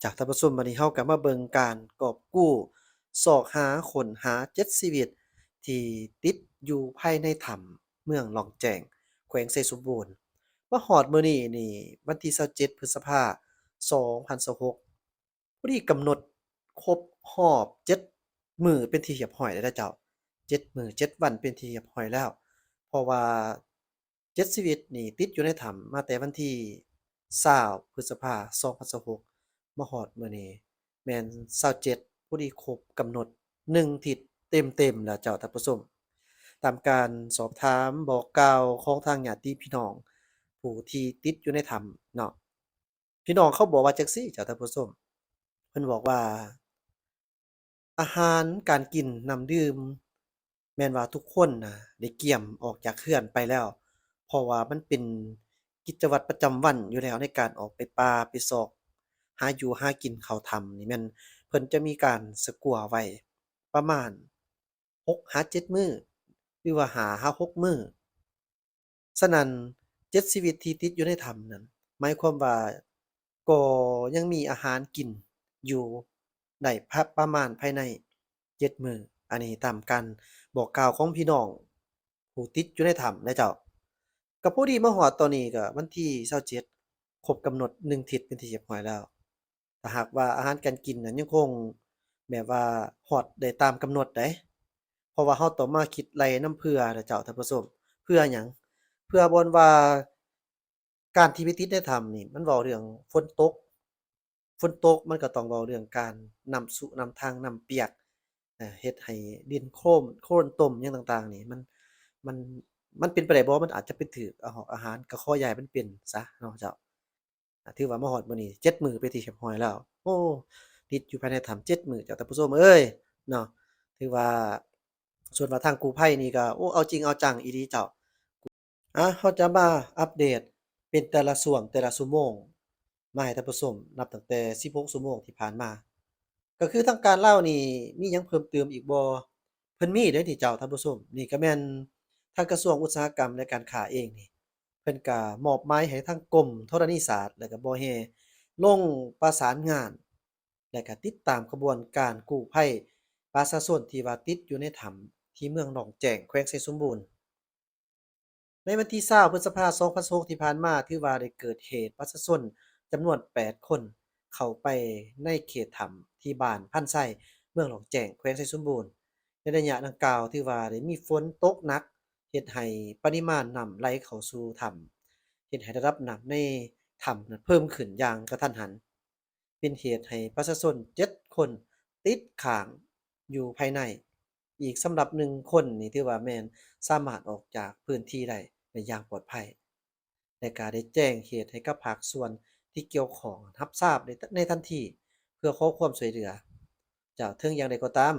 ຈາກທ່ານຜູ້ຊົມ, ບັດນີ້ເຮົາກໍມາເບິ່ງການກອບກູ້ ຊອກຫາ, ຄົ້ນຫາເຈັດຊີວິດທີ່ຕິດຢູ່ພາຍໃນຖ້ຳເມືອງລ້ອງແຈ້ງ ແຂວງໄຊສົມບູນ. ມາຮອດມື້ນີ້ນີ້ ວັນທີຊາວເຈັດ ພຶດສະພາ ສອງພັນຊາວຫົກ ພໍດີກຳນົດຄົບຮອບເຈັດມື້ເປັນທີ່ຮຽບຮ້ອຍແລ້ວເຈົ້າ, ເຈັດມື້ເຈັດວັນເປັນທີ່ຮຽບຮ້ອຍແລ້ວ, ເພາະວ່າ ເຈັດຊີວິດນີ້ຕິດຢູ່ໃນຖ້ຳມາແຕ່ວັນທີຊາວ ພຶດສະພາ ສອງພັນຊາວຫົກ ມາຮອດມື້ນີ້ແມ່ນຊາວເຈັດ ພໍດີຄົບກຳນົດໜຶ່ງທິດເຕັມໆແລ້ວເຈົ້າທ່ານຜູ້ຊົມ. ຕາມການສອບຖາມບອກກ່າວຂອງທາງຍາດຕິພີ່ນ້ອງຜູ້ທີ່ຕິດຢູ່ໃນຖ້ຳເນາະ, ພີ່ນ້ອງເຂົາບອກວ່າຈັ່ງຊີ້ເຈົ້າທ່ານຜູ້ຊົມ, ເພິ່ນບອກວ່າ ອາຫານການກິນ, ນ້ຳດື່ມ ແມ່ນວ່າທຸກຄົນນະໄດ້ກຽມອອກຈາກເຮືອນໄປແລ້ວ, ເພາະວ່າມັນເປັນກິດຈະວັດປະຈຳວັນຢູ່ແລ້ວ ໃນການອອກໄປປ່າໄປຊອກຫາຢູ່ຫາກິນເຂົ້າຖ້ຳນີ້ ແມ່ນເພິ່ນຈະມີການສະກົວໄວ້ປະມານຫົກຫາເຈັດມື້ ຫຼືວ່າຫ້າຫາຫົກມື້. ສະນັ້ນ ເຈັດຊີວິດທີ່ຕິດຢູ່ໃນຖ້ຳນັ້ນ ໝາຍຄວາມວ່າກໍຍັງມີອາຫານກິນຢູ່ໄດ້ພະ ປະມານພາຍໃນເຈັດມື້. ອັນນີ້ຕາມການບອກກ່າວຂອງພີ່ນ້ອງຜູ້ຕິດຢູ່ໃນຖ້ຳນະເຈົ້າ. ກໍພໍດີມາຮອດຕອນນີ້ກໍວັນທີຊາວເຈັດ ຄົບກຳນົດໜຶ່ງທິດເປັນທີ່ຮຽບຮ້ອຍແລ້ວ. ຖ້າຫາກວ່າອາຫານການກິນນັ້ນຍັງຄົງແບບວ່າຮອດໄດ້ຕາມກຳນົດໃດ, ເພາະວ່າເຮົາຕ້ອງມາຄິດໄລ່ນຳເພື່ອນະເຈົ້າທ່ານຜູ້ຊົມ. ເພື່ອຫຍັງ? ເພື່ອບ່ອນວ່າການທີ່ໄປຕິດໃນຖ້ຳນີ້ ມັນເວົ້າເລື່ອງຝົນຕົກ, ຝົນຕົກມັນກໍຕ້ອງເວົ້າເລື່ອງການນ້ຳຊຸນ້ຳທັງ ນ້ຳປຽກ, ເຮັດໃຫ້ດິນໂຄລນ ໂຄລນຕົມຫຍັງຕ່າງໆນີ້ ມັນ ມັນ ມັນເປັນໄປໄດ້ບໍ່? ມັນອາດຈະໄປຖືກອາຫອກອາຫານ, ກໍຂໍຢ່າໃຫ້ມັນເປັນຊະເນາະເຈົ້າ. ອ່າ ຖືວ່າມາຮອດມື້ນີ້ເຈັດມື້ເປັນທີ່ຮຽບຮ້ອຍແລ້ວ. ໂອ້ ຕິດຢູ່ພາຍໃນຖ້ຳເຈັດມື້ເຈົ້າທ່ານຜູ້ຊົມເອີຍເນາະ. ຖືວ່າ ສ່ວນວ່າທາງກູ້ໄພນີ້ກໍ ໂອ້ ເອົາຈິງເອົາຈັງອີ່ຫຼີເຈົ້າ. ອ່າ ເຮົາຈະມາອັບເດດເປັນແຕ່ລະຊ່ວງ ແຕ່ລະຊົ່ວໂມງ ມາໃຫ້ທ່ານຜູ້ຊົມ ນັບຕັ້ງແຕ່ສິບຫົກຊົ່ວໂມງທີ່ຜ່ານມາ. ກໍຄືທາງການລາວນີ້ມີຫຍັງເພີ່ມເຕີມອີກບໍ່? ເພິ່ນມີເດ້ນີ້ເຈົ້າທ່ານຜູ້ຊົມ. ນີ້ກໍແມ່ນທາງກະຊວງອຸດສາຫະກຳ ແລະ ການຄ້າເອງນີ້ ເພິ່ນກໍມອບໝາຍໃຫ້ທາງກົມທໍລະນີສາດ ແລະ ກໍບໍ່ແຮ່ ລົງປະສານງານ ແລະ ກໍຕິດຕາມຂະບວນການກູ້ໄພປະຊາຊົນທີ່ວ່າຕິດຢູ່ໃນຖ້ຳທີ່ເມືອງລ້ອງແຈ້ງ ແຂວງໄຊສົມບູນ. ໃນວັນທີຊາວ ພຶດສະພາ ສອງພັນຊາວຫົກ ທີ່ຜ່ານມາ ຖືວ່າໄດ້ເກີດເຫດປະຊາຊົນຈຳນວນແປດຄົນເຂົ້າໄປໃນເຂດຖ້ຳທີ່ບ້ານພັນໄຊ ເມືອງລ້ອງແຈ້ງ ແຂວງໄຊສົມບູນ. ໃນໄລຍະດັ່ງກ່າວ ຖືວ່າໄດ້ມີຝົນຕົກໜັກ ເຮັດໃຫ້ປະລິມານນ້ຳໄຫຼເຂົ້າສູ່ຖ້ຳ ເຮັດໃຫ້ລະດັບນ້ຳໃນຖ້ຳນັ້ນເພີ່ມຂຶ້ນຢ່າງກະທັນຫັນ. ເປັນເຫດໃຫ້ປະຊາຊົນເຈັດຄົນຕິດຄ້າງຢູ່ພາຍໃນ. ອີກສຳລັບໜຶ່ງຄົນນີ້ ຖືວ່າແມ່ນສາມາດອອກຈາກພື້ນທີ່ໄດ້ ໄດ້ຢ່າງປອດໄພ ແລະ ກະໄດ້ແຈ້ງເຫດໃຫ້ກັບພາກສ່ວນທີ່ກ່ຽວຂ້ອງຮັບຊາບໃນ ໃນທັນທີ ເພື່ອຂໍຄວາມຊ່ວຍເຫຼືອ. ເຈົ້າ ເຖິງຢ່າງໃດກໍຕາມ,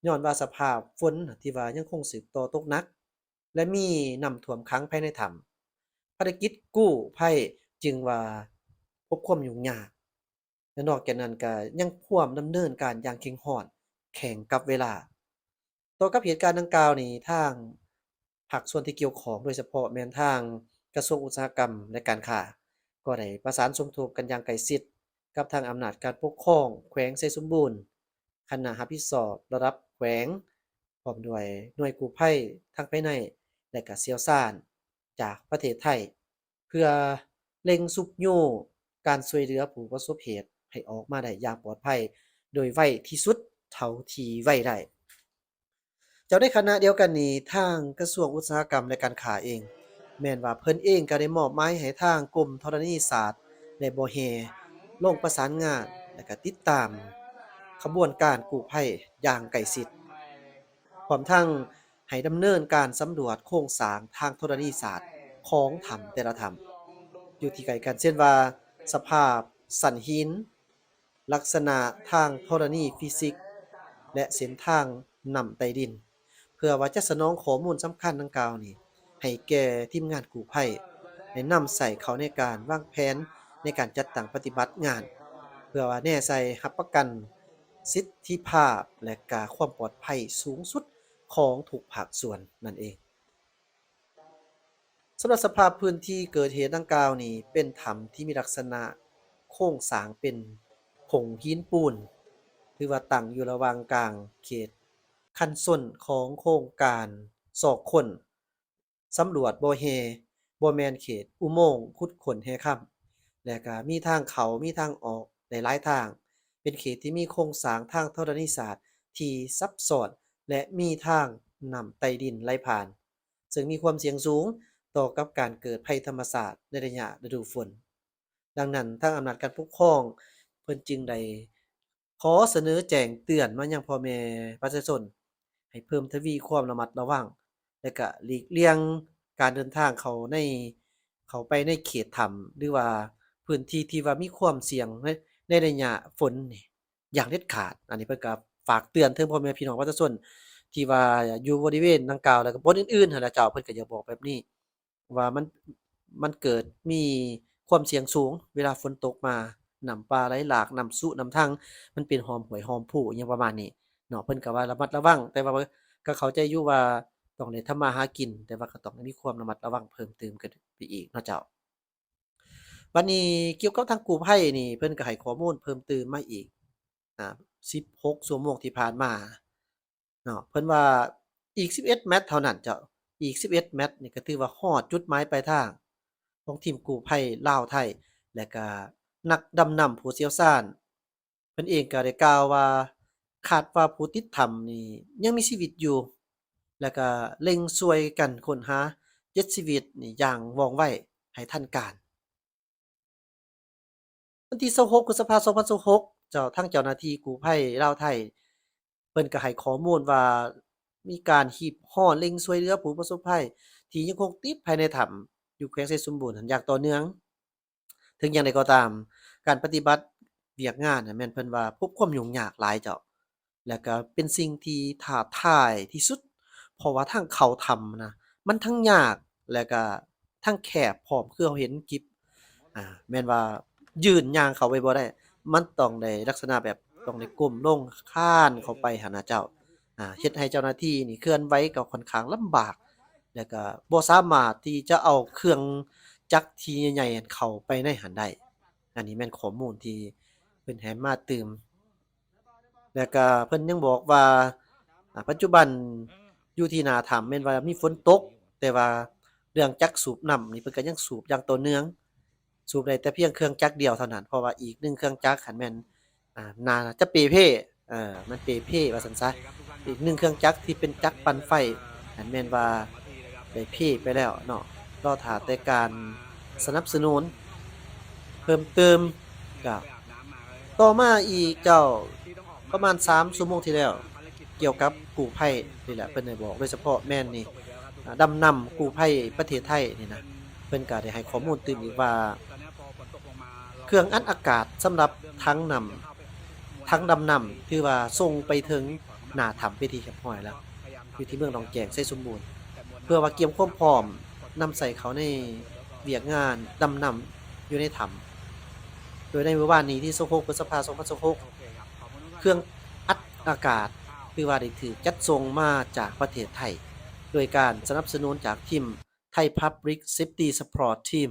ຍ້ອນວ່າສະພາບຝົນທີ່ວ່າຍັງຄົງສືບຕໍ່ຕົກໜັກ ແລະ ມີນ້ຳຖ້ວມຂັງພາຍໃນຖ້ຳ, ພາລະກິດກູ້ໄພຈຶ່ງວ່າພົບຄວາມຫຍຸ້ງຍາກ ແລະ ນອກຈາກນັ້ນກໍຍັງພວມດຳເນີນການຢ່າງເຄັ່ງຮ້ອນ ແຂ່ງກັບເວລາ. ຕໍ່ກັບເຫດການດັ່ງກ່າວນີ້ ທາງພາກສ່ວນທີ່ກ່ຽວຂ້ອງ ໂດຍສະເພາະແມ່ນທາງກະຊວງອຸດສາຫະກຳ ແລະ ການຄ້າ ກໍໄດ້ປະສານສົມທົບກັນຢ່າງໃກ້ຊິດກັບທາງອຳນາດການປົກຄອງແຂວງໄຊສົມບູນ, ຄະນະຮັບຜິດຊອບລະດັບແຂວງ ພ້ອມດ້ວຍໜ່ວຍກູ້ໄພທັງພາຍໃນ ແລະ ກະຊ່ຽວຊານຈາກປະເທດໄທ ເພື່ອເລັ່ງຊຸກຍູ້ການຊ່ວຍເຫຼືອຜູ້ປະສົບເຫດໃຫ້ອອກມາໄດ້ຢ່າງປອດໄພໂດຍໄວທີ່ສຸດເທົ່າທີ່ໄວໄດ້. ເຈົ້າ ໃນຂະນະດຽວກັນນີ້ ທາງກະຊວງອຸດສາຫະກຳ ແລະ ການຄ້າເອງ ແມ່ນວ່າເພິ່ນເອງກໍໄດ້ມອບໝາຍໃຫ້ທາງກົມທໍລະນີສາດ ແລະ ບໍ່ແຮ່ ລົງປະສານງານ ແລະ ກະຕິດຕາມຂະບວນການກູ້ໄພຢ່າງໃກ້ຊິດ. ພ້ອມທັງໃຫ້ດຳເນີນການສຳຫຼວດໂຄງສ້າງທາງທໍລະນີສາດຂອງຖ້ຳແຕ່ລະຖ້ຳ ຢູ່ທີ່ໃກ້ກັນ ເຊັ່ນວ່າ ສະພາບຊັ້ນຫີນ, ລັກສະນະທາງທໍລະນີຟີຊິກ ແລະ ເສັ້ນທາງນ້ຳໃຕ້ດິນ ເພື່ອວ່າຈະສະໜອງຂໍ້ມູນສຳຄັນດັ່ງກ່າວນີ້ ໃຫ້ແກ່ທີມງານກູ້ໄພ ແລະ ນຳໃຊ້ເຂົ້າໃນການວາງແຜນໃນການຈັດຕັ້ງປະຕິບັດງານ ເພື່ອວ່າແນໃສ່ຮັບປະກັນສິດທິພາບ ແລະ ກະຄວາມປອດໄພສູງສຸດຂອງທຸກພາກສ່ວນນັ້ນເອງ. ສຳລັບສະພາບພື້ນທີ່ເກີດເຫດດັ່ງກ່າວນີ້ ເປັນຖ້ຳທີ່ມີລັກສະນະໂຄງສ້າງເປັນ ຂົງຫີນປູນ ຖືວ່າຕັ້ງຢູ່ລະຫວ່າງກາງເຂດຄັນຊົນຂອງໂຄງການຊອກຄົ້ນ ສຳຫຼວດບໍ່ແຮ່ ບໍ່ແມ່ນເຂດອຸໂມງຂຸດຄົ້ນແຮ່ຄຳ ແລະກະມີທາງເຂົ້າ ມີທາງອອກໄດ້ຫຼາຍທາງ, ເປັນເຂດທີ່ມີໂຄງສ້າງທາງທໍລະນີສາດທີ່ຊັບຊ້ອນ ແລະ ມີທາງນ້ຳໃຕ້ດິນໄຫຼຜ່ານ, ເຊິ່ງມີຄວາມສ່ຽງສູງຕໍ່ກັບການເກີດໄພທຳມະຊາດໃນໄລຍະລະດູຝົນ. ດັ່ງນັ້ນ ທາງອຳນາດການປົກຄອງເພິ່ນຈຶ່ງໄດ້ ຂໍສະເໜີແຈ້ງເຕືອນມາຍັງພໍ່ແມ່ປະຊາຊົນ ໃຫ້ເພີ່ມທະວີຄວາມລະມັດລະວັງ ແລະກະຫຼີກລ່ຽງການເດີນທາງເຂົ້າໃນ ເຂົ້າໄປໃນເຂດຖ້ຳ ຫຼືວ່າພື້ນທີ່ທີ່ວ່າມີຄວາມສ່ຽງໃນ ໃນໄລຍະຝົນນີ້ຢ່າງເດັດຂາດ. ອັນນີ້ເພິ່ນກະຝາກເຕືອນເຖິງພໍ່ແມ່ພີ່ນ້ອງປະຊາຊົນ ທີ່ວ່າຢູ່ບໍລິເວນດັ່ງກ່າວ ແລະກະບ່ອນອື່ນໆຫັ້ນລະເຈົ້າ, ເພິ່ນກະຢາກບອກແບບນີ້ ວ່າມັນ ມັນເກີດມີຄວາມສ່ຽງສູງ ເວລາຝົນຕົກມາ ນ້ຳປ່າໄຫຼຫຼາກ ນ້ຳຊຸນ້ຳທັງ ມັນເປັນຮ່ອມຫ້ວຍຮ່ອມພູ ອີ່ຫຍັງປະມານນີ້ເນາະ. ເພິ່ນກໍວ່າລະມັດລະວັງ ແຕ່ວ່າກໍເຂົ້າໃຈຢູ່ວ່າຕ້ອງໄດ້ທຳມາຫາກິນ ແຕ່ວ່າກໍຕ້ອງໄດ້ມີຄວາມລະມັດລະວັງເພີ່ມຕື່ມຂຶ້ນໄປອີກເນາະເຈົ້າ. ບັດນີ້ກ່ຽວກັບທາງກູ້ໄພນີ້ ເພິ່ນກໍໃຫ້ຂໍ້ມູນເພີ່ມຕື່ມມາອີກ ອາ ສິບຫົກຊົ່ວໂມງທີ່ຜ່ານມາ ເນາະ ເພິ່ນວ່າອີກສິບເອັດແມັດເທົ່ານັ້ນເຈົ້າ, ອີກສິບເອັດແມັດນີ້ກໍຖືວ່າຮອດຈຸດໝາຍປາຍທາງຂອງທີມກູ້ໄພລາວໄທ ແລະກະນັກດຳນ້ຳຜູ້ຊ່ຽວຊານ ເພິ່ນເອງກໍໄດ້ກ່າວວ່າ ຄາດວ່າຜູ້ຕິດຖ້ຳນີ້ຍັງມີຊີວິດຢູ່ ແລະກະເລັ່ງຊ່ວຍກັນຄົ້ນຫາເຈັດຊີວິດນີ້ຢ່າງວ່ອງໄວໃຫ້ທັນການ. ວັນທີຊາວຫົກ ພຶດສະພາ ສອງພັນຊາວຫົກ ເຈົ້າ ທາງເຈົ້າໜ້າທີ່ກູ້ໄພລາວໄທ ເພິ່ນກໍໃຫ້ຂໍ້ມູນວ່າ ມີການຮີບຮ້ອນເລັ່ງຊ່ວຍເຫຼືອຜູ້ປະສົບໄພ ທີ່ຍັງຄົງຕິດພາຍໃນຖ້ຳ ຢູ່ແຂວງໄຊສົມບູນຫັ້ນຢ່າງຕໍ່ເນື່ອງ. ເຖິງຢ່າງໃດກໍຕາມ, ການປະຕິບັດວຽກງານນັ້ນ ແມ່ນເພິ່ນວ່າພົບຄວາມຫຍຸ້ງຍາກຫຼາຍເຈົ້າ. ແລ້ວກະເປັນສິ່ງທີ່ທ້າທາຍທີ່ສຸດ ເພາະວ່າທາງເຂົ້າຖ້ຳນະ ມັນທັງຍາກ ແລ້ວກະທັງແຄບພ້ອມ ຄືເຮົາເຫັນຄລິບ ອາ ແມ່ນວ່າຢືນຍ່າງເຂົ້າໄປບໍ່ໄດ້ ມັນຕ້ອງໄດ້ລັກສະນະແບບຕ້ອງໄດ້ກົ້ມລົງຄານເຂົ້າໄປຫັ້ນນະເຈົ້າ. ອາ ເຮັດໃຫ້ເຈົ້າໜ້າທີ່ນີ້ເຄື່ອນໄຫວກໍຂ້ອນຂ້າງລຳບາກ ແລ້ວກະບໍ່ສາມາດທີ່ຈະເອົາເຄື່ອງຈັກທີ່ໃຫຍ່ໆເຂົ້າໄປໃນຫັ້ນໄດ້. ອັນນີ້ແມ່ນຂໍ້ມູນທີ່ເພິ່ນໃຫ້ມາຕື່ມ. ແລ້ວກະເພິ່ນຍັງບອກວ່າ ອາ ປັດຈຸບັນຢູ່ທີ່ໜ້າຖ້ຳແມ່ນວ່າມີຝົນຕົກ ແຕ່ວ່າເລື່ອງຈັກສູບນ້ຳນີ້ເພິ່ນກໍຍັງສູບຢ່າງຕໍ່ເນື່ອງ, ສູບໄດ້ແຕ່ພຽງເຄື່ອງຈັກດຽວເທົ່ານັ້ນ ເພາະວ່າອີກໜຶ່ງເຄື່ອງຈັກຫັ້ນແມ່ນ ອາ ໜ້າຈະເປ່ເພ ເອີ ມັນເປ່ເພວ່າຊັ້ນຊະ, ອີກໜຶ່ງເຄື່ອງຈັກທີ່ເປັນຈັກປັ່ນໄຟຫັ້ນແມ່ນວ່າໄດ້ເພໄປແລ້ວເນາະ, ລໍຖ້າແຕ່ການສະໜັບສະໜູນເພີ່ມເຕີມ. ກະຕໍ່ມາອີກເຈົ້າ ປະມານສາມຊົ່ວໂມງທີ່ແລ້ວ ກ່ຽວກັບກູ້ໄພນີ້ແຫຼະ ເພິ່ນໄດ້ບອກ ໂດຍສະເພາະແມ່ນນີ້ ອາ ດຳນ້ຳກູ້ໄພປະເທດໄທນີ້ນະ ເພິ່ນກະໄດ້ໃຫ້ຂໍ້ມູນຕື່ມອີກວ່າ ເຄື່ອງອັດອາກາດສຳລັບຖັງນ້ຳ ຖັງດຳນ້ຳ ຖືວ່າສົ່ງໄປເຖິງໜ້າຖ້ຳເປັນທີ່ຮຽບຮ້ອຍແລ້ວ ຢູ່ທີ່ເມືອງດອງແຈງ ໄຊສົມບູນ ເພື່ອວ່າກຽມຄວາມພ້ອມນຳໃຊ້ເຂົ້າໃນວຽກງານດຳນ້ຳຢູ່ໃນຖ້ຳ. ໂດຍໃນມື້ວານນີ້ ທີຊາວຫົກ ພຶດສະພາ ສອງພັນຊາວຫົກ ເຄື່ອງອັດອາກາດ ຖືວ່າໄດ້ຖືກຈັດສົ່ງມາຈາກປະເທດໄທ ໂດຍການສະໜັບສະໜູນຈາກທີມ Thai Public Safety Support Team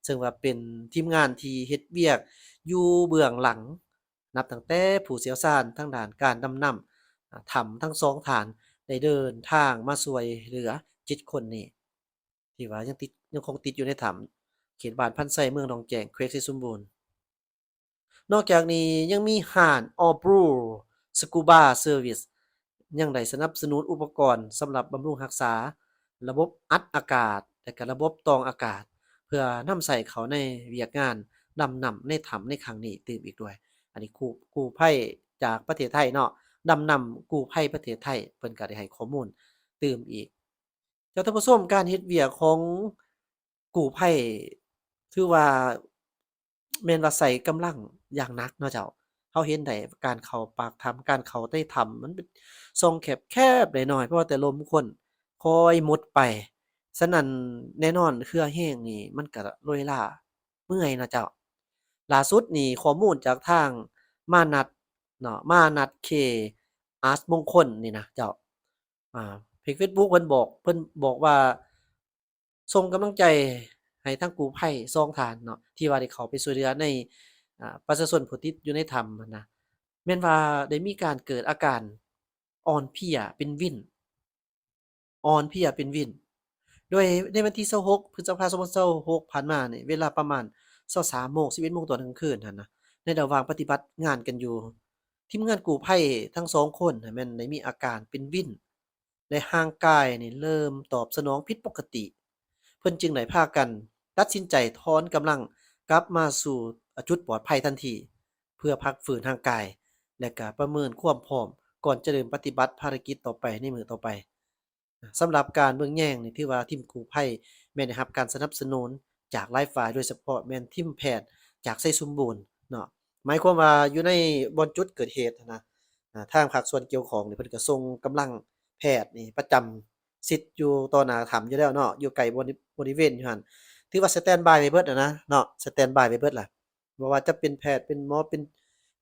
ເຊິ່ງວ່າເປັນທີມງານທີ່ເຮັດວຽກຢູ່ເບື້ອງຫຼັງ ນັບຕັ້ງແຕ່ຜູ້ຊ່ຽວຊານທາງດ້ານການດຳນ້ຳ ອາ ຖ້ຳທັງສອງທ່ານໄດ້ເດີນທາງມາຊ່ວຍເຫຼືອເຈັດຄົນນີ້ ທີ່ວ່າຍັງຕິດ ຍັງຄົງຕິດຢູ່ໃນຖ້ຳ ເຂດບ້ານພັນໄຊ ເມືອງດອງແຈງ ແຂວງໄຊສົມບູນ. ນອກຈາກນີ້ຍັງມີຮ້ານ All Blue Scuba Service ຍັງໄດ້ສະໜັບສະໜູນອຸປະກອນສຳລັບບຳລຸງຮັກສາ ລະບົບອັດອາກາດ ແລະກະລະບົບຕອງອາກາດ ເພື່ອນຳໃຊ້ເຂົ້າໃນວຽກງານດຳນ້ຳໃນຖ້ຳໃນຄັ້ງນີ້ຕື່ມອີກດ້ວຍ. ອັນນີ້ກູ້ ກູ້ໄພຈາກປະເທດໄທເນາະ, ດຳນ້ຳກູ້ໄພປະເທດໄທ ເພິ່ນກະໄດ້ໃຫ້ຂໍ້ມູນຕື່ມອີກ. ເຈົ້າທ່ານຜູ້ຊົມ, ການເຮັດວຽກຂອງກູ້ໄພ ຖືວ່າແມ່ນວ່າໃຊ້ກຳລັງຢ່າງໜັກເນາະເຈົ້າ. ເຮົາເຫັນໄດ້ ການເຂົ້າປາກຖ້ຳ ການເຂົ້າໃນຖ້ຳ ມັນເປັນຊ່ອງແຄບໆ ນ້ອຍໆ ເພາະວ່າແຕ່ລົມຄົນຄ່ອຍໝົດໄປ. ສະນັ້ນ ແນ່ນອນເຫື່ອແຮງນີ້ ມັນກະໂລຍລາເມື່ອຍເນາະເຈົ້າ. ລ່າສຸດນີ້ ຂໍ້ມູນຈາກທາງມານັດເນາະ, ມານັດ K Art ມົງຄົນນີ້ນະເຈົ້າ. ອາ ເພຈ Facebook ເພິ່ນບອກ ເພິ່ນບອກວ່າ ສົ່ງກຳລັງໃຈໃຫ້ທາງກູ້ໄພສອງທ່ານເນາະ ທີ່ວ່າໄດ້ເຂົ້າໄປຊ່ວຍເຫຼືອໃນ ປະຊາຊົນຜູ້ຕິດຢູ່ໃນຖ້ຳຫັ້ນນະ ແມ່ນວ່າໄດ້ມີການເກີດອາການອ່ອນເພຍເປັນວິນ ອ່ອນເພຍເປັນວິນ. ໂດຍໃນວັນທີຊາວຫົກ ພຶດສະພາ ສອງພັນຊາວຫົກ ຜ່ານມານີ້ ເວລາປະມານຊາວສາມໂມງ ສິບເອັດໂມງຕອນກາງຄືນຫັ້ນນະ ໃນລະຫວ່າງປະຕິບັດງານກັນຢູ່ ທີມງານກູ້ໄພທັງສອງຄົນແມ່ນໄດ້ມີອາການເປັນວິນ ແລະ ຮ່າງກາຍນີ້ເລີ່ມຕອບສະໜອງຜິດປົກກະຕິ. ເພິ່ນຈຶ່ງໄດ້ພາກັນຕັດສິນໃຈຖອນກຳລັງກັບມາສູ່ຈຸດປອດໄພທັນທີ ເພື່ອພັກຟື້ນຮ່າງກາຍ ແລະ ກະປະເມີນຄວາມພ້ອມກ່ອນຈະເລີ່ມປະຕິບັດພາລະກິດຕໍ່ໄປໃນມື້ຕໍ່ໄປ. ສຳລັບການເບິ່ງແຍງນີ້ ຖືວ່າທີມກູ້ໄພແມ່ນໄດ້ຮັບການສະໜັບສະໜູນຈາກຫຼາຍຝ່າຍ, ໂດຍສະເພາະແມ່ນທີມແພດຈາກໄຊສົມບູນເນາະ. ໝາຍຄວາມວ່າຢູ່ໃນບ່ອນຈຸດເກີດເຫດຫັ້ນນະ ອາ ທາງພາກສ່ວນກ່ຽວຂ້ອງນີ້ ເພິ່ນກໍສົ່ງກຳລັງແພດນີ້ປະຈຳຊິດຢູ່ຕໍ່ໜ້າຖ້ຳຢູ່ແລ້ວເນາະ, ຢູ່ໃກ້ບໍລິ ບໍລິເວນຢູ່ຫັ້ນ ຖືວ່າສະແຕນບາຍໄວ້ເບິດຫັ້ນນະເນາະ, ສະແຕນບາຍໄວ້ເບິດລະ. ບໍ່ວ່າຈະເປັນແພດ ເປັນໝໍ ເປັນ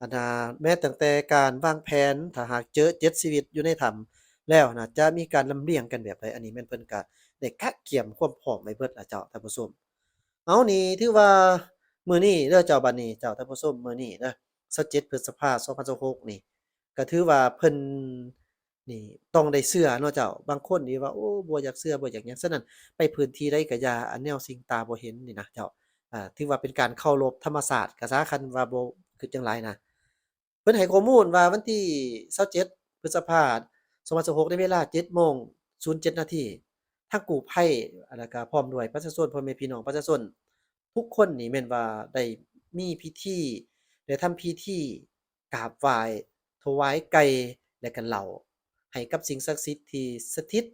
ອັນນ່າ ແມ້ຕັ້ງແຕ່ການວາງແຜນ ຖ້າຫາກເຈີເຈັດຊີວິດຢູ່ໃນຖ້ຳແລ້ວນະ ຈະມີການລຳລຽງກັນແບບໃດ, ອັນນີ້ແມ່ນເພິ່ນກະໄດ້ກະກຽມຄວາມພ້ອມໄວ້ເບິດລະເຈົ້າ ທ່ານຜູ້ຊົມ. ເອົາ ນີ້ຖືວ່າມື້ນີ້ເດີເຈົ້າ, ບັດນີ້ເຈົ້າ ທ່ານຜູ້ຊົມ, ມື້ນີ້ເດີ ຊາວເຈັດ ພຶດສະພາ ສອງພັນຊາວຫົກ ນີ້ ກະຖືວ່າເພິ່ນ ນີ້ຕ້ອງໄດ້ເຊື່ອເນາະເຈົ້າ. ບາງຄົນນີ້ວ່າ ໂອ້ ບໍ່ຢາກເຊື່ອ ບໍ່ຢາກຫຍັງ, ສະນັ້ນໄປພື້ນທີ່ໃດກະຢ່າ ອັນແນວສິ່ງຕາບໍ່ເຫັນນີ້ນະເຈົ້າ. ອາ ຖືວ່າເປັນການເຄົາລົບທຳມະຊາດກະຊາ, ຄັນວ່າບໍ່ຄິດຫຍັງຫຼາຍນະ. ເພິ່ນໃຫ້ຂໍ້ມູນວ່າວັນທີຊາວເຈັດ ພຶດສະພາ ສອງພັນຊາວຫົກ ໃນເວລາເຈັດໂມງສູນເຈັດນາທີ ທາງກູ້ໄພ ແລ້ວກະພ້ອມດ້ວຍປະຊາຊົນ ພໍ່ແມ່ພີ່ນ້ອງປະຊາຊົນ ທຸກຄົນນີ້ແມ່ນວ່າໄດ້ມີພິທີ ໄດ້ທຳພິທີກາບໄຫວ້ ຖວາຍໄກ່ ແລະກະເຫຼົ້າ ໃຫ້ກັບສິ່ງສັກສິດທີ່ສະຖິດ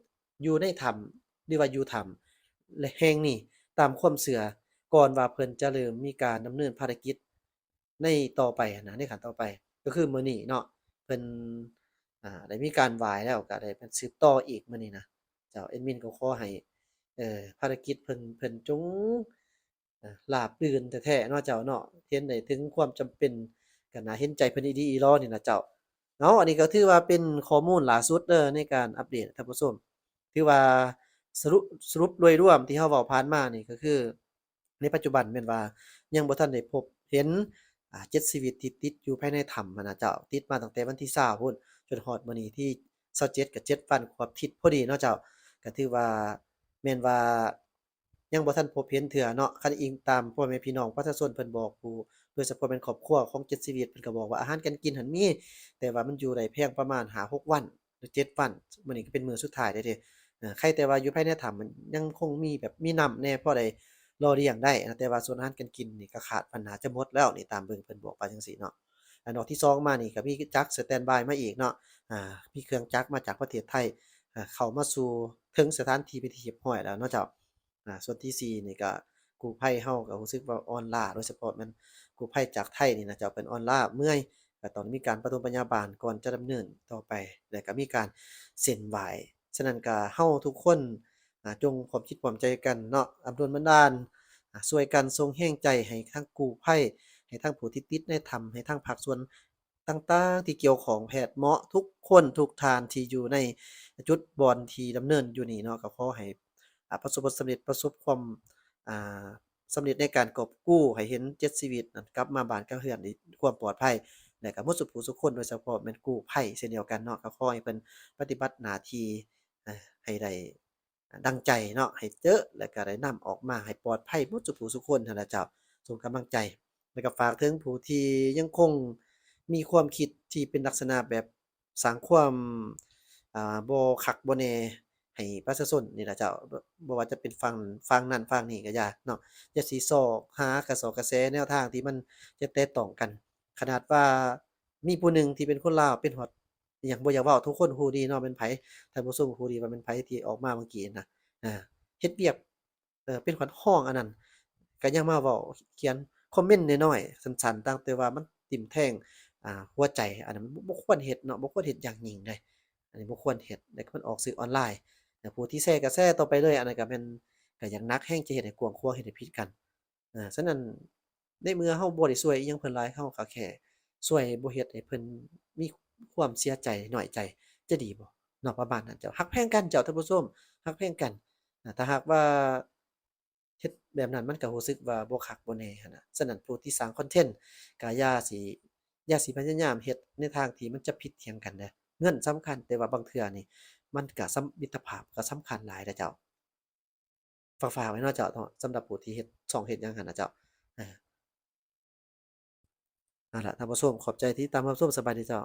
ຢູ່ໃນຖ້ຳ ຫຼືວ່າຢູ່ຖ້ຳ ແລະ ແຫ່ງນີ້ ຕາມຄວາມເຊື່ອ ກ່ອນວ່າເພິ່ນຈະເລີ່ມມີການດຳເນີນພາລະກິດໃນຕໍ່ໄປຫັ້ນນະ ໃນຂັ້ນຕໍ່ໄປ ກໍຄືມື້ນີ້ເນາະ ເພິ່ນ ອ່າ ໄດ້ມີການໄຫວ້ແລ້ວ ກໍໄດ້ເພິ່ນສືບຕໍ່ອີກມື້ນີ້ນະ. ເຈົ້າ ແອດມິນກໍຂໍໃຫ້ ເອີ ພາລະກິດເພິ່ນ ເພິ່ນຈົ່ງ ລາບລື່ນແທ້ໆເນາະເຈົ້າເນາະ, ເຫັນໄດ້ເຖິງຄວາມຈຳເປັນ ກໍໜ້າເຫັນໃຈເພິ່ນອີ່ຫຼີອີ່ຫຼໍນີ້ນະເຈົ້າເນາະ. ອັນນີ້ກໍຖືວ່າເປັນຂໍ້ມູນລ່າສຸດເດີ ໃນການອັບເດດທ່ານຜູ້ຊົມ. ຖືວ່າສະຫຼຸບ ສະຫຼຸບໂດຍລວມທີ່ເຮົາເວົ້າຜ່ານມານີ້ ກໍຄືໃນປັດຈຸບັນແມ່ນວ່າຍັງບໍ່ທັນໄດ້ພົບເຫັນ ອ່າ ເຈັດຊີວິດທີ່ຕິດຢູ່ພາຍໃນຖ້ຳຫັ້ນນະເຈົ້າ, ຕິດມາຕັ້ງແຕ່ວັນທີຊາວພຸ້ນ ຈົນຮອດມື້ນີ້ທີຊາວເຈັດ ກໍເຈັດວັນຄວບທິດພໍດີເນາະເຈົ້າ. ກໍຖືວ່າແມ່ນວ່າ ຍັງບໍ່ທັນພົບເຫັນເທື່ອເນາະ. ຄັນອີງຕາມພໍ່ແມ່ພີ່ນ້ອງປະຊາຊົນເພິ່ນບອກ ຜູ້ ໂດຍສະເພາະແມ່ນຄອບຄົວຂອງເຈັດຊີວິດ ເພິ່ນກໍບອກວ່າອາຫານການກິນຫັ້ນມີ ແຕ່ວ່າມັນຢູ່ໄດ້ພຽງປະມານຫ້າຫົກວັນ ຫຼື ເຈັດວັນ, ມື້ນີ້ກໍເປັນມື້ສຸດທ້າຍແລ້ວເດ້. ເອີ ໄຄແຕ່ວ່າຢູ່ພາຍໃນຖ້ຳມັນຍັງຄົງມີແບບ ມີນ້ຳແດ່ ພໍໄດ້ຫຼໍ່ລ້ຽງໄດ້ນະ, ແຕ່ວ່າສ່ວນອາຫານການກິນນີ້ກໍຂາດ ມັນໜ້າຈະໝົດແລ້ວນີ້, ຕາມເບິ່ງເພິ່ນບອກວ່າຈັ່ງຊີ້ເນາະ. ອາ ນອກທີສອງມານີ້ກໍມີຈັກສະແຕນບາຍມາອີກເນາະ, ອາ ມີເຄື່ອງຈັກມາຈາກປະເທດໄທ ອາ ເຂົ້າມາສູ່ເຖິງສະຖານທີ່ເປັນທີ່ຮຽບຮ້ອຍແລ້ວເນາະເຈົ້າ. ອາ ສ່ວນທີສີ່ນີ້ກໍກູ້ໄພເຮົາກໍຮູ້ສຶກວ່າອ່ອນລ້າ, ໂດຍສະເພາະແມ່ນກູ້ໄພຈາກໄທນີ້ນະເຈົ້າ ເພິ່ນອ່ອນລ້າເມື່ອຍ, ກໍຕ້ອງມີການປະຖົມພະຍາບານກ່ອນຈະດຳເນີນຕໍ່ໄປ ແລະ ກໍມີການເສັ້ນໄຫວ້. ສະນັ້ນກໍເຮົາທຸກຄົນ ອາ ຈົ່ງພ້ອມຈິດພ້ອມໃຈກັນເນາະ, ອຳນວນບັນດານ ອາ ຊ່ວຍກັນສົ່ງແຮງໃຈໃຫ້ທັງກູ້ໄພ, ໃຫ້ທັງຜູ້ທີ່ຕິດໃນຖ້ຳ, ໃຫ້ທັງພາກສ່ວນ ຕ່າງໆທີ່ກ່ຽວຂ້ອງ, ແພດໝໍ ທຸກຄົນທຸກທ່ານທີ່ຢູ່ໃນຈຸດບ່ອນທີ່ດຳເນີນຢູ່ນີ້ເນາະ, ກໍຂໍໃຫ້ ອາ ປະສົບຜົນສຳເລັດ, ປະສົບຄວາມ ອາ ສຳເລັດໃນການກອບກູ້, ໃຫ້ເຫັນເຈັດຊີວິດນັ້ນກັບມາບ້ານກັບເຮືອນດ້ວຍຄວາມປອດໄພ ແລະ ກໍໝົດສູ່ຜູ້ສູ່ຄົນ, ໂດຍສະເພາະແມ່ນກູ້ໄພເຊັ່ນດຽວກັນເນາະ. ກໍຂໍໃຫ້ເພິ່ນປະຕິບັດໜ້າທີ່ ອາ ໃຫ້ໄດ້ ອາ ດັ່ງໃຈເນາະ, ໃຫ້ເຈີ ແລະ ກໍໄດ້ນຳອອກມາໃຫ້ປອດໄພໝົດສູ່ຜູ້ສູ່ຄົນຫັ້ນລະເຈົ້າ. ສົ່ງກຳລັງໃຈ ແລະ ກໍຝາກເຖິງຜູ້ທີ່ຍັງຄົງມີຄວາມຄິດທີ່ເປັນລັກສະນະແບບສ້າງຄວາມ ອາ ບໍ່ຄັກບໍ່ແນ່ໃຫ້ປະຊາຊົນນີ້ລະເຈົ້າ, ບໍ່ວ່າຈະເປັນຝັ່ງ ຝັ່ງນັ້ນຝັ່ງນີ້ກໍຢ່າເນາະ, ຢ່າຊິຊອກຫາກະຊອກກະແສແນວທາງທີ່ມັນຈະແຕະຕ້ອງກັນ. ຂະໜາດວ່າມີຜູ້ໜຶ່ງທີ່ເປັນຄົນລາວເປັນຮອດ ອີ່ຫຍັງບໍ່ຢາກເວົ້າ, ທຸກຄົນຮູ້ດີເນາະແມ່ນໃຜ, ທ່ານຜູ້ຊົມຮູ້ດີວ່າແມ່ນໃຜທີ່ອອກມາເມື່ອກີ້ນະ, ເຮັດວຽກ ເປັນຮອດຮອງອັນນັ້ນ ກໍຍັງມາເວົ້າຂຽນຄອມເມັນນ້ອຍໆ ສັ້ນໆ ຕ່າງແຕ່ວ່າມັນຖິ້ມແທງ ອາ ຫົວໃຈ, ອັນນັ້ນບໍ່ ບໍ່ຄວນເຮັດເນາະ, ບໍ່ຄວນເຮັດຢ່າງຍິ່ງເດ້. ອັນນີ້ບໍ່ຄວນເຮັດ ແລ້ວກໍມັນອອກສື່ອອນລາຍ, ແລ້ວຜູ້ທີ່ແຊກໍແຊຕໍ່ໄປເລີຍ, ອັນນັ້ນກໍແມ່ນ ກໍຢ່າງໜັກແຮງ ຈະເຮັດໃຫ້ກວ້າງຂວາງ ເຮັດໃຫ້ຜິດກັນ. ເອີ ສະນັ້ນ ໃນເມື່ອເຮົາບໍ່ໄດ້ຊ່ວຍອີ່ຫຍັງເພິ່ນຫຼາຍ, ເຮົາກໍແຄ່ຊ່ວຍບໍ່ເຮັດໃຫ້ເພິ່ນມີຄວາມເສຍໃຈ ນ້ອຍໃຈ ຈະດີບໍ່ເນາະ? ປະມານນັ້ນເຈົ້າ. ຮັກແພງກັນເຈົ້າ ທ່ານຜູ້ຊົມ, ຮັກແພງກັນ. ອາ ຖ້າຫາກວ່າ ເຮັດແບບນັ້ນມັນກໍຮູ້ສຶກວ່າບໍ່ຄັກບໍ່ແນ່ຫັ້ນນະ. ສະນັ້ນຜູ້ທີ່ສ້າງຄອນເທັນກໍຢ່າຊິ ຢ່າຊິພະຍາຍາມເຮັດໃນທາງທີ່ມັນຈະຜິດຖຽງກັນເດີ້. ເງິນສຳຄັນ, ແຕ່ວ່າບາງເທື່ອນີ້ມັນກໍສຳ ມິດຕະພາບກໍສຳຄັນຫຼາຍນະເຈົ້າ. ຝາກ ຝາກໄວ້ເນາະເຈົ້າເນາະ, ສຳລັບຜູ້ທີ່ເຮັດຊ່ອງເຮັດຫຍັງຫັ້ນນະເຈົ້າ. ເອີ ເອົາລະ ທ່ານຜູ້ຊົມ, ຂອບໃຈທີ່ຕິດຕາມຮັບຊົມ. ສະບາຍດີເຈົ້າ.